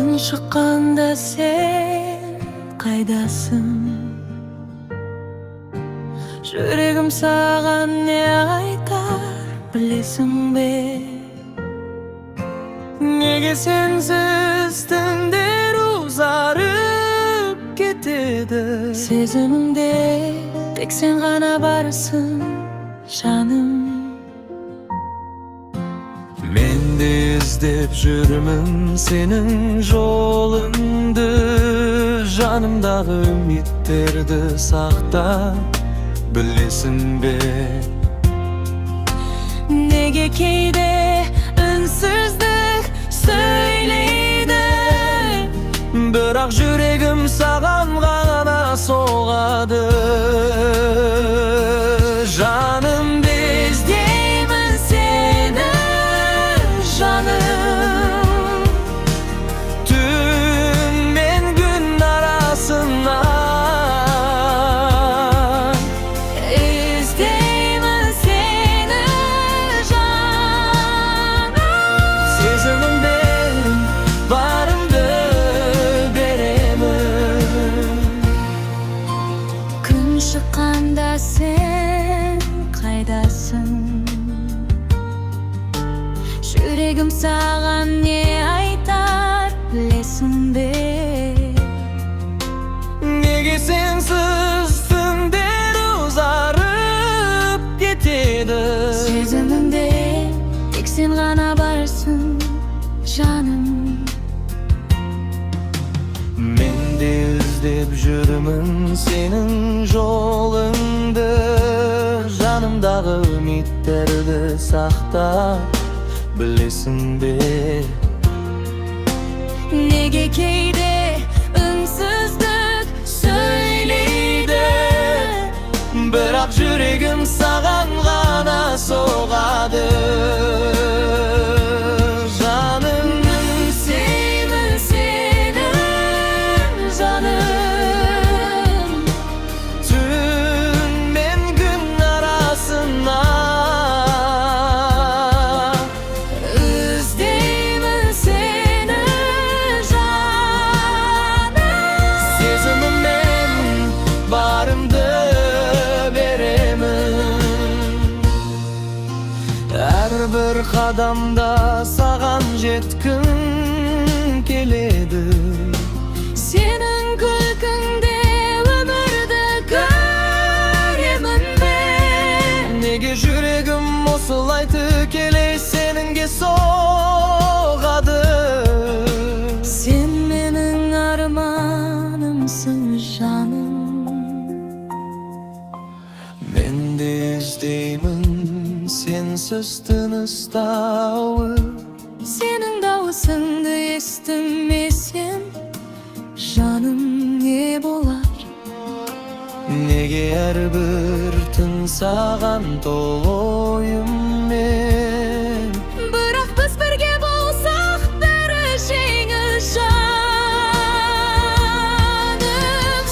Күн шыққанда сен қайдасың? Жүрегім саған не айтар, білесің бе? Неге сенсіз түндер ұзарып кетеді? Сезімімде тек сен ғана барсың, жаным. Мен де іздеп жүрмін сенің жолыңды. Жанымдағы үміттерді сақта, білесің бе? Неге кейде үнсіздік сөйлейді? Бірақ жүрегім саған ғана соғады, жаным. Іздеймін сені, жаным. Түн мен күн арасынан. Іздеймін сені, жаным. Сезіміммен барымды беремін. Күн шыққанда сен қайдасың? Жүрегім саған не айтар, білесің бе? Неге сенсіз түндер ұзарып кетеді? Сезімімде тек сен ғана барсың, жаным. Мен де іздеп жүрмін сенің жолыңды. Жанымдағы үміттерді сақта, білесің бе? Неге кейде үнсіздік сөйлейді? Бірақ жүрегім саған ғана соғады, жаным. Іздеймін сені, жаным. Түн мен күн арасынан. Іздеймін сені, жаным. Сезіміммен барымды беремін. Әрбір қадамда саған жеткім келеді. Сенің күлкіңде өмірді көремін мен. Неге жүрегім осылай тікелей сеніңге соғады? Сен менің арманымсың, жаным. Мен де іздеймін сенсіз тыныстауы. Сенің дауысыңды естімесем, жаным, не болар? Неге әрбір түн саған толы ойыммен? Бірақ біз бірге болсақ, бәрі жеңіл, жаным.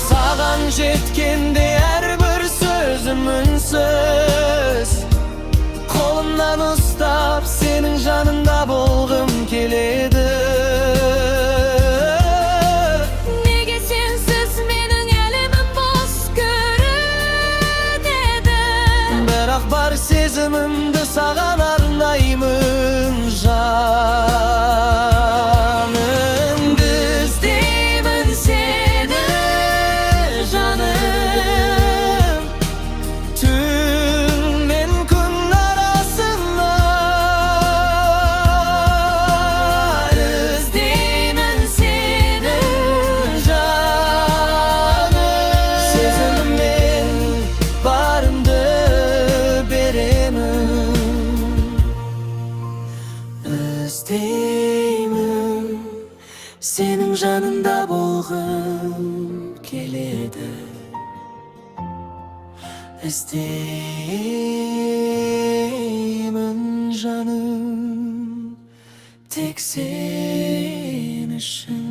Саған жеткенде әрбір сөзім үнсіз. Қолымнан ұстап, сенің жанында болғым келеді. Неге сенсіз менің әлемім бос көрінеді? Бірақ бар сезімімді саған арнаймын, жаным. Іздеймін сені, жаным. Түн мен күн арасынан. Іздеймін сені, Жаным, сезіміммен барымды беремін. Іздеймін, сенің жанында болғым келеді. Іздеймін, жаным, тек сен үшін.